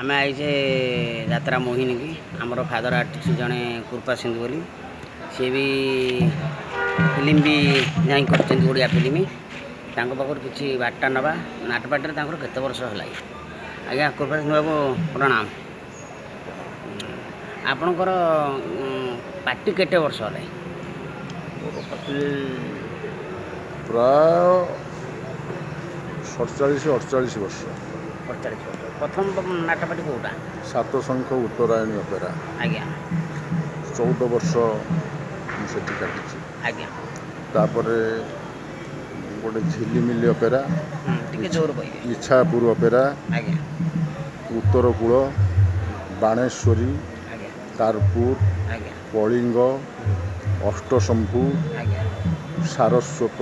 ଆମେ ଆଇଛେ ଯାତ୍ରା ମୋହିନୀକି। ଆମର ଫାଦର ଆର୍ଟିଷ୍ଟ ଜଣେ କୃପା ସିନ୍ଧୁ ବୋଲି, ସିଏ ବି ଫିଲ୍ମ ବି ଯାଇ କରିଛନ୍ତି, ଓଡ଼ିଆ ଫିଲ୍ମ। ତାଙ୍କ ପାଖରୁ କିଛି ବାର୍ତ୍ତା ନେବା। ନାଟପାଟିରେ ତାଙ୍କର କେତେ ବର୍ଷ ହେଲା? ଆଜ୍ଞା କୃପା ସିନ୍ଧୁ ବାବୁ, ପ୍ରଣାମ। ଆପଣଙ୍କର ପାର୍ଟି କେତେ ବର୍ଷ ହେଲା? ମୋର ପାର୍ଟି ପ୍ରାୟ 47 48 ବର୍ଷ। 48 ବର୍ଷ। ପ୍ରଥମ ନାଟପାଟି କେଉଁଟା? ସାତ ଶଙ୍ଖ ଉତ୍ତରାୟଣୀ ଅପେରା। 14 ବର୍ଷ ମୁଁ ସେଠି କାଟିଛି। ତାପରେ ଗୋଟେ ଝିଲିମିଲି ଅପେରା। ଟିକେ ଜୋର କହିବେ। ଇଚ୍ଛାପୁର ଅପେରା। ଉତ୍ତରକୂଳ, ବାଣେଶ୍ୱରୀ, ତାରପୁର, କଳିଙ୍ଗ, ଅଷ୍ଟଶମ୍ଭୁ, ସାରସ୍ୱତ,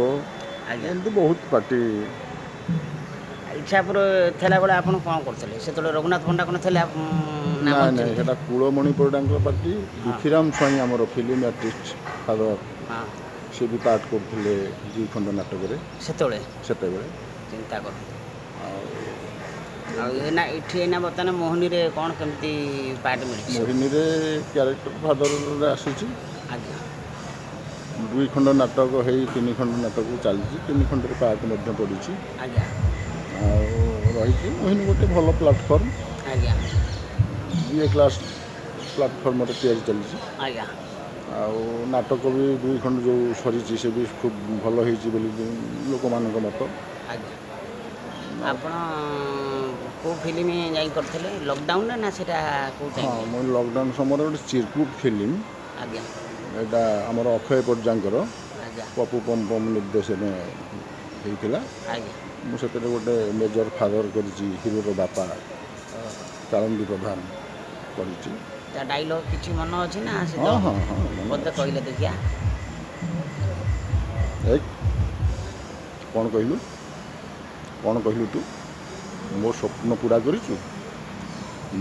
ଏମିତି ବହୁତ ପାର୍ଟି। ଇଚ୍ଛାପୁର ଥିଲାବେଳେ ଆପଣ କ'ଣ କରୁଥିଲେ ସେତେବେଳେ? ରଘୁନାଥ ପଣ୍ଡା କ'ଣ ଥିଲେ ନା? ନାଇଁ ନାଇଁ, ସେଟା କୁଳମଣି ପରିଡ଼ାଙ୍କ ପାର୍ଟି। ଦୁଃଖୀରାମ ସ୍ୱାଇଁ, ଆମର ଫିଲ୍ମ ଆର୍ଟିଷ୍ଟ ଫାଦର, ସେ ବି ପାର୍ଟ କରୁଥିଲେ ଦୁଇ ଖଣ୍ଡ ନାଟକରେ। ସେତେବେଳେ? ସେତେବେଳେ। ଚିନ୍ତା କରନ୍ତୁ। ଆଉ ଆଉ ଏଇନା ଏଠି, ଏଇନା ବର୍ତ୍ତମାନ ମୋହିନୀରେ କ'ଣ କେମିତି ପାର୍ଟ ମିଳିଛି? ମୋହିନୀରେ କ୍ୟାରେକ୍ଟର ଫାଦରରେ ଆସିଛି। ଦୁଇ ଖଣ୍ଡ ନାଟକ ହେଇ ତିନି ଖଣ୍ଡ ନାଟକ ଚାଲିଛି। ତିନି ଖଣ୍ଡରେ ପାର୍ଟ ମଧ୍ୟ ପଡ଼ିଛି। ଆଉ ରହିଛି ମୋହିନୀ ଗୋଟେ ଭଲ ପ୍ଲାଟଫର୍ମ। ବିଏ କ୍ଲାସ୍ ପ୍ଲାଟଫର୍ମରେ ତିଆରି ଚାଲିଛି। ଆଉ ନାଟକ ବି ଦୁଇ ଖଣ୍ଡ ଯେଉଁ ସରିଛି, ସେ ବି ଖୁବ୍ ଭଲ ହେଇଛି ବୋଲି ଲୋକମାନଙ୍କ ମତ। ଆଜ୍ଞା, ଆପଣ କେଉଁ ଫିଲ୍ମ ଯାଇ କରିଥିଲେ ଲକଡାଉନରେ ନା ସେଇଟା କେଉଁ ହଁ। ଟାଇମ୍ରେ? ମୁଁ ଲକଡାଉନ୍ ସମୟରେ ଗୋଟେ ଚିରକୁଟ ଫିଲ୍ମ, ଏଇଟା ଆମର ଅକ୍ଷୟ ପର୍ଯ୍ୟାଙ୍କର, ପପୁ ପମ୍ ପମ୍ ନିର୍ଦ୍ଦେଶନ ହେଇଥିଲା। ମୁଁ ସେଥିରେ ଗୋଟେ ମେଜର ଫାଦର କରିଛି, ହିରୋର ବାପା କାଳନ୍ଦୀ ପ୍ରଧାନ କରିଛି। ତା ଡାଇଲଗ୍ କିଛି ମନ ଅଛି ନା ସେ? ହଁ, ମନେ ମୋତେ ଅଛି। କହିଲେ ଦେଖିଆ। ଏଇ, କ'ଣ କହିଲୁ? କ'ଣ କହିଲୁ? ତୁ ମୋ ସ୍ୱପ୍ନ ପୂରା କରିଛୁ,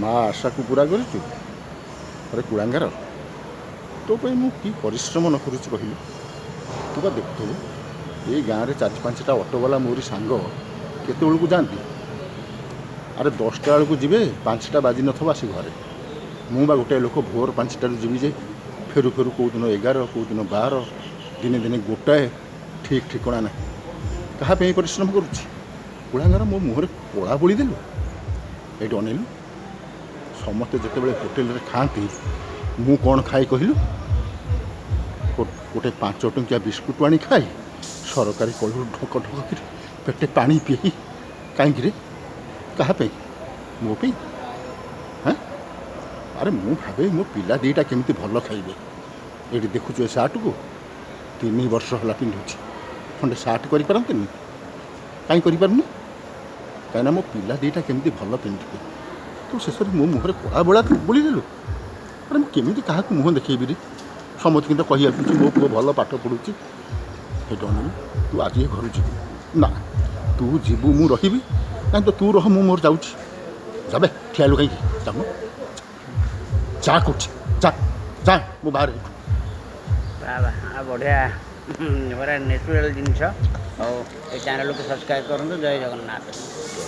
ମା ଆଶାକୁ ପୂରା କରିଛୁ। ଆରେ କୁଳାଙ୍ଗାର, ତୋ ପାଇଁ ମୁଁ କି ପରିଶ୍ରମ ନ କରୁଛି କହିଲୁ? ତୁ ବା ଦେଖୁଥିବୁ, ଏଇ ଗାଁରେ ଚାରି ପାଞ୍ଚଟା ଅଟୋବାଲା ମୋରି ସାଙ୍ଗ କେତେବେଳକୁ ଯାଆନ୍ତି? ଆରେ 10ଟା ବେଳକୁ ଯିବେ, 5ଟା ବାଜି ନଥିବ ଆସି ଘରେ। ମୁଁ ବା ଗୋଟାଏ ଲୋକ ଭୋର 5ଟାରୁ ଯିବି ଯେ ଫେରୁ ଫେରୁ କେଉଁ ଦିନ 11, କେଉଁ ଦିନ 12, ଦିନେ ଦିନେ 1, ଠିକ୍ ଠିକଣା ନାହିଁ। କାହା ପାଇଁ ପରିଶ୍ରମ କରୁଛି? କୁଳାଙ୍ଗାର, ମୋ ମୁହଁରେ କଳା ବୋଳିଦେଲୁ। ଏଇଠି ଅନେଇଲୁ, ସମସ୍ତେ ଯେତେବେଳେ ହୋଟେଲରେ ଖାଆନ୍ତି, ମୁଁ କ'ଣ ଖାଏ କହିଲୁ? ଗୋଟେ 5 ଟଙ୍କିଆ ବିସ୍କୁଟ ଆଣି ଖାଏ, ସରକାରୀ କଳରୁ ଢକ ଢକ କରି ପେଟେ ପାଣି ପିଇ। କାହିଁକିରେ? କାହା ପାଇଁ? ମୋ ପାଇଁ? ହାଁ, ଆରେ ମୁଁ ଭାବେ ମୋ ପିଲା ଦୁଇଟା କେମିତି ଭଲ ଖାଇବେ। ଏଇଠି ଦେଖୁଛୁ ଏ ସାର୍ଟକୁ, 3 ବର୍ଷ ହେଲା ପିନ୍ଧୁଛି, ଖଣ୍ଡେ ସାର୍ଟ କରିପାରନ୍ତିନି? କାହିଁ କରିପାରୁନି? କାହିଁକିନା ମୋ ପିଲା ଦୁଇଟା କେମିତି ଭଲ ପିନ୍ଧିବେ। ତୁ ଶେଷରେ ମୋ ମୁହଁରେ କଳା ବୋଳା ବୋଳିଦେଲୁ। ଆରେ ମୁଁ କେମିତି କାହାକୁ ମୁହଁ ଦେଖେଇବି ରେ? ସମସ୍ତଙ୍କୁ ତ କହି ଆସୁଛି ମୋ ପୁଅ ଭଲ ପାଠ ପଢ଼ୁଛି। ସେଇଠୁ ଅନେଇଲୁ, ତୁ ଆଜି ଏ ଘରୁ ଯିବୁ ନା? ତୁ ଯିବୁ ମୁଁ ରହିବି? କାହିଁ ତ ତୁ ରହ, ମୁଁ ମୋର ଯାଉଛି। ଯାବେ, ଠିଆ ହେଲୁ କାହିଁକି? ଯାମ, ଯା କହୁଛି, ଯା ଯା, ମୁଁ ବାହାରେ ଏଠୁ। ବାବା, ଆଉ ବଢ଼ିଆ, ପୁରା ନ୍ୟାଚୁରାଲ୍ ଜିନିଷ। ହଉ, ଏ ଚ୍ୟାନେଲକୁ ସବସ୍କ୍ରାଇବ୍ କରନ୍ତୁ। ଜୟ ଜଗନ୍ନାଥ।